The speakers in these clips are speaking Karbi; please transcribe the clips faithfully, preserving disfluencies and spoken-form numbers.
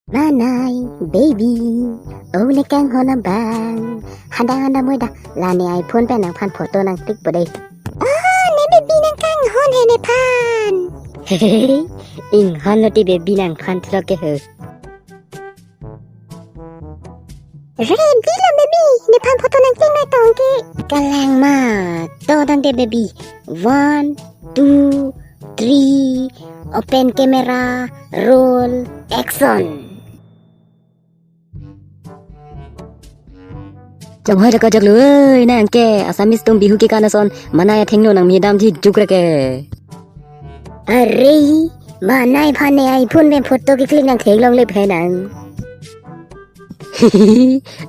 Manai, baby, o ne kanghon abang. Hadak anda moi dak, la ne iPhone pen nangphan photo nang click po dei. Ah, ne baby nang kanghon he nephan. Hehehe, inghon lo ti baby nangphan thlo ke he. Ready lo baby, nephan photo nang click nai tong ke. Kalang ma, to tangte baby. One, two, three, open camera, roll, action. Chonghoi dak kajak lo, oi, nang ke, Assamese atum Bihu kekan ason, manai athengno nang midam ji juk ra ke. Are, manai phan ne iPhone pen photo ke click nang theklongle phe nang.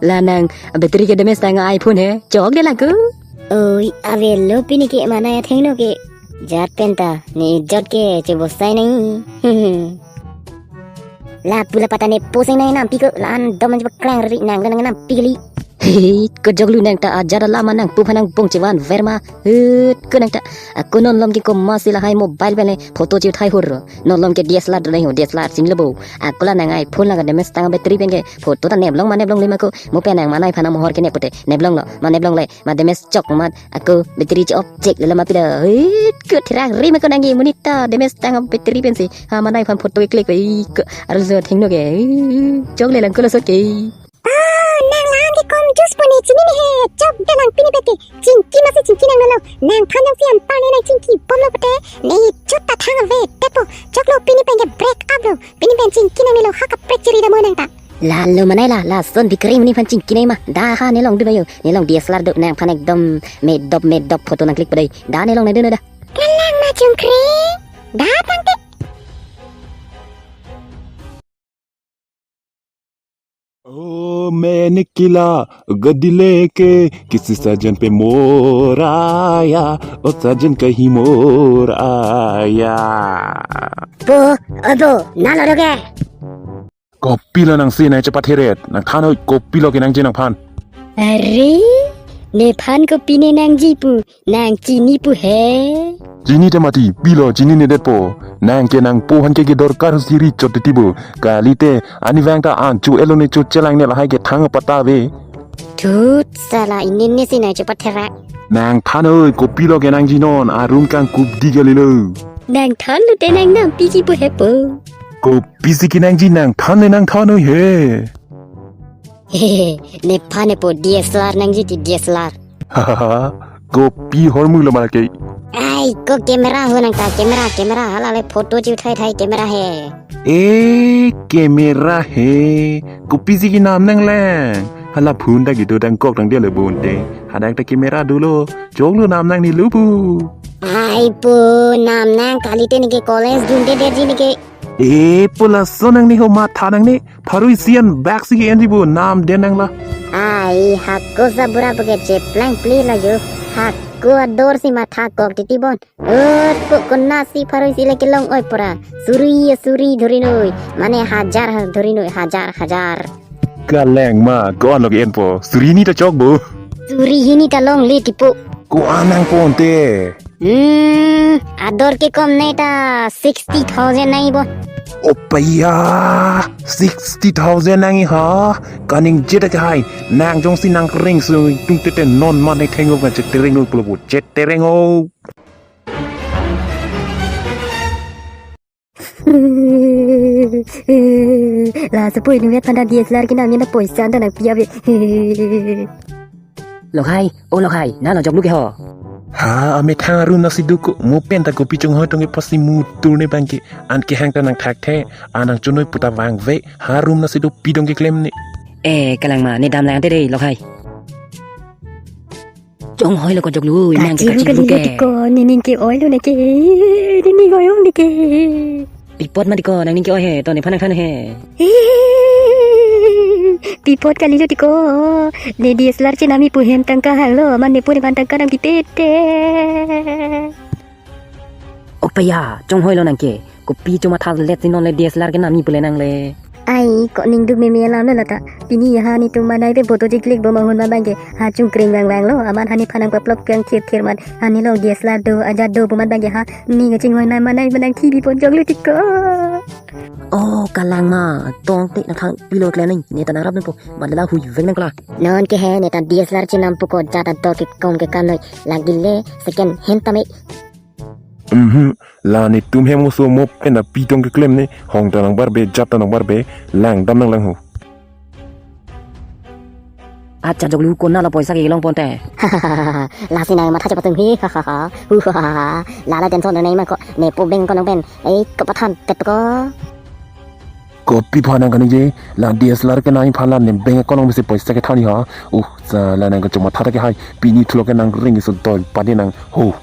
La nang, battery ke damage tang iPhone he, chok de lang ko. Oi, avelo pini ke manai athengno ke. Jat pen ta, ne jat ke chebosai nai. La pu la pata ne poseng nai nampi ko, la an dom an jebak klang ri nang, nang nampi kali. Hei, kejok lo nang ta ajat alam nang pu phan nang pong chevan ver ma. Hut ko nang ta. Ako non lom ke komat si lahai mobile pen le photo cheuthai hur. Non lom ke D S L R do nai ho, D S L R sing lebo. Ako la nang iPhone la ka damage tang battery pen ke photo ta neplong ma neplongle ma ko. Mo pen nang manai phan nang mohor ke nep pute. Neplong lo, ma neplongle, ma damage chok ma ako battery che-off chek le ma pida. Hut ko therak ri ma ko nang ke monit ta damage tang battery pen si. Ha manai phan photo ke click pe ko arlo athengno ke. Chok le lang ko laso ke. Ah, nang lang ke kom juice po ne chini ne he. Chok de nang pini peke. Chingki masi chingki nang lo. Nangphan jongsi anpar ne nang chingki bom lo pute, ne chot ta thang ave tepo. Chok lo pini pen ke break up lo. Pini pen chingki nang ne lo ha kaprek chiri da mo nang ta. La lo manai la, lason bikrim nephan chingki nai ma. Da ha ne long dun ayo. Ne long D S L R do nangphan ekdom medop medop photo nang click po dei. Da ne long nai dun da. Kalang ma chungkri. Da tangte. ओ मैंने किला गदिले के किसी सजन पे मोर आया, ओ सजन कहीं मोर आया। Po, obo, nalo doke. Kopilo nangsi nai chepatheret, nangthan oi kopilo ke nangji nangphan. Are, nephan kopi ne nangji pu, nang chini pu he. Chini te mati, pilo chini ne detpo. Nang ke nangpo aphan ke ke dorkar si ri chot titi bo. Kalite, ani vang ta an chu elo ne chu chelang ne lahai ke thang pata ave. Thut sala ini ne si nai chepatherak. Nangthan oi, kopilo ke nangji non, arum kangkup di kali lo. Nangthan lo te nang nampi ji pu he po. Kopisi ke nangji nangthan le nangthan oi he. Hehehe, nephan ne po D S L R nangji ti D S L R. Hahaha, kopi hormu lo ma ke. Ai, ko camera ho nang ta, camera, camera, hala le photo cheuthai thai camera he. E, camera he, kopisi ke nam nang lang. Hala phone ta kedo dang kok dang dia le bonte. Hadak ta camera dolo, chok lo nam nang ne lo pu. Ai po, nam nang kalite ne ke college dunde derji ne ke. E, po laso nang ne ho matha nang ne. Pharo isi an bak si ke-enji bo nam den nang la. Ai, hako sa bura bo ke cheplang pli la jo. Hako ador si matha kok titi bon. Ot po kona si pharo isi le kelong oi pura. Suri ya suri dhori noi. Mane hajar ha dhori noi. Hajar, hajar. Kalang ma, ko-an lo ke-en po. Suri hini ta chok bo. Suri hini ta longle ti po. Ko-an nang ponte. Hmm, ador ke kom ne ta sixty thousand nai bo. Opaya, sixty thousand nang ha. Kaningje ta ke hai. Nang jongsi nang reng so tung tete non ma ne thengok na chetereng o pulo bo. Chetereng o. Laso pui ni met panda D S L R ke nam ne poisa anta nangpi ave. Lokhai, o lokhai, nalo jok lo ke ho. Ha, amethang arum nasi duk ko, mo pen ta kopi chonghoi tong ke pasi mutur ne bang ke, an kehang ta nangthak the, an nangchonoi pu ta vangve, ha arum nasi do pi dong keklem ne. E, kalang ma, ne dam lang te dei, lokhai. Chonghoi lo ko jok lo, nang ke kachiru kachiru kali ke. Tiko, nening ke-oi lo ne ke, nening oi lo ne ke. Pi apot ma tiko, nangning ke-oi he, to nephan nangthan he. Pi apot kali lo tiko, ne D S L R chenamji pu hem tangka hang lo, mane pu nephan tangka nam kipete. Opaya, chonghoi lo nang ke. Kopi chomatha let si non le D S L R kenamji pu le nang le. Ai, ko ningduk meme alam lo lata. Pini ha netum manai pen photo chiklik bom ahun ma bang ke. Ha chungkreng vang vang lo. Amat ha nephan nangpaplop kang thir thir mat. Ha ne long D S L R do, ajat do pu mat bang ke ha. Ne kachinghoi nai manai manang T V pon jok lo tiko. Oh, kalang ma, tong te nang thang pilo kle nang, ne ta nang rap nang po, bat la hui veng nang kla. Non ke he, ne ta D S L R chinam puko jat ador ke kom ke kanoi, lagi le, second hand tame. Mhm, la netum hem ngoso mo pen ta pi tong keklem ne, hong ta nang barbe, jat ta nang barbe, langdam nang lang ho. Acha joklu kona lo poisa kelong ponte. Lasi nang matha chepatum hi, ha ha ha. Hu ha ha ha. Lala tension nang ma ko, ne po beng ko nang pen. Ei, ko pathan tet ko. Kopi pha nang kani je, la D S L R ke nang phalan ne beng ko nang bisi poisa ke thani ha. Uh, sa la nang ko chuma thata ke hai. Pini thulo ke nang ring so doi pade nang ho.